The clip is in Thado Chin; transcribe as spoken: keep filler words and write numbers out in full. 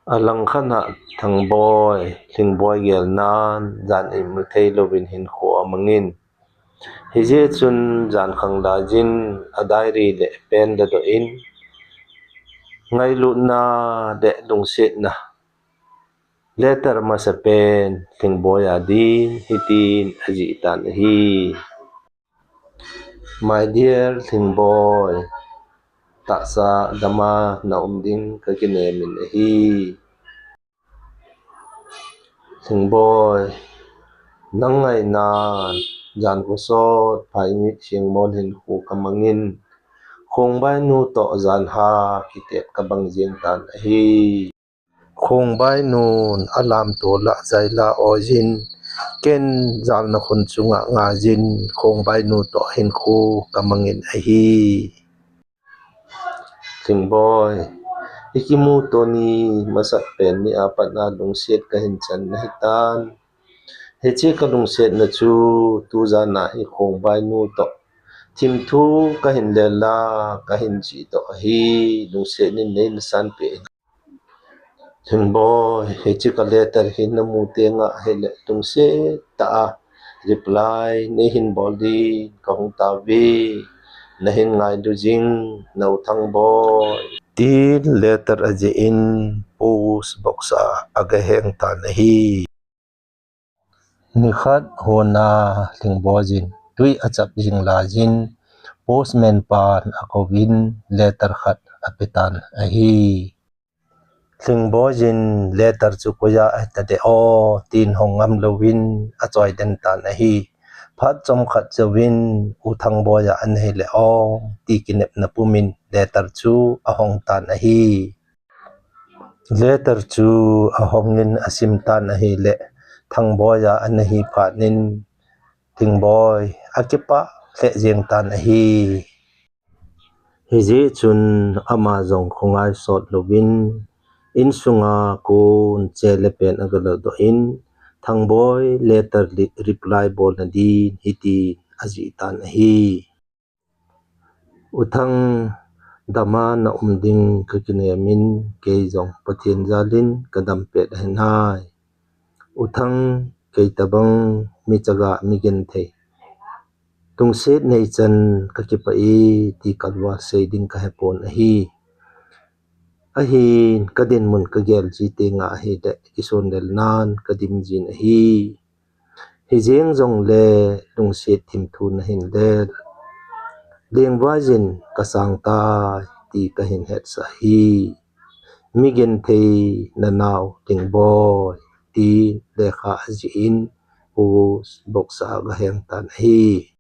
Alangkhat a Thangboi, Lhingboi gelnan jan imut thei louvin hinkho amangin. Hijeh chun jan khang laiyin a diary le pen ladoh in, ngailutna le lungsetna letter masapen Lhingboi a din hitin ajih tan ahi. My dear Lhingboi, tahsa dama na um ding kakinem in ahi. Lhingboi, nang ngainan jan khosot phaimit sengmol hinkho kamangin, Khongbainu toh jan ha kitet kabang jeng tan ahi. Khongbainun alamto lah jaila oijin, ken jalna khun chunga ngaiyin, Khongbainu toh hinkho kamangin ahi. Lhingboi, ikimuto ni masat pen ni apat a lungset kahin chan nahitan. Hiche kalungsetna chu tujan a hi Khongbainu toh thimthu kahin lel a kahin jihdoh ahi, lungset in neimasanpeh in. Lhingboi, hiche ka letter hi namu teng ahile lungset tah a reply neihin bol din kahung tauve, nahin ngailu jing, nau Thangboi, tin letter ajih in post box a agaheng tan ahi. Nikhat hon a Lhingboi in twi achap jing laiyin, postman pan akouvin letter khat apetan ahi. Lhingboi in letter chu koiya ahitadem o tin hong ngam louvin achoiden tan ahi. Phat chomkhat jouvin U Thangboi a anahile o ti kinepna pumin letter chu ahong tan ahi. Letter chu ahongin asim tan ahile, Thangboi a anahi phat in Lhingboi akipah lheh jeng tan ahi. Hijeh chun ama jong khongai sot louvin insunga kon chele pen agaladoh in, Thangboi letter reply bolna din hitin ajih tan ahi. U Thang, dama na um ding kakinem in, kei jong Pathen jalin kadam pet ahinai. U Thang, kei tabang mi chaga, mi genthei, lungset neichan kakipah e ti kalval sei ding kahepon ahi. Ahin kadinmun kagel ji teng ahile kisonlelnan kadim jin ahi. Hijeng jongle lungset thimthu nahin lel, Lengvai in kasang tai ti kahin hetsah ahi. Mi genthei nanao Lhingboi, tin lekha ajih in post box a agaheng tan ahi.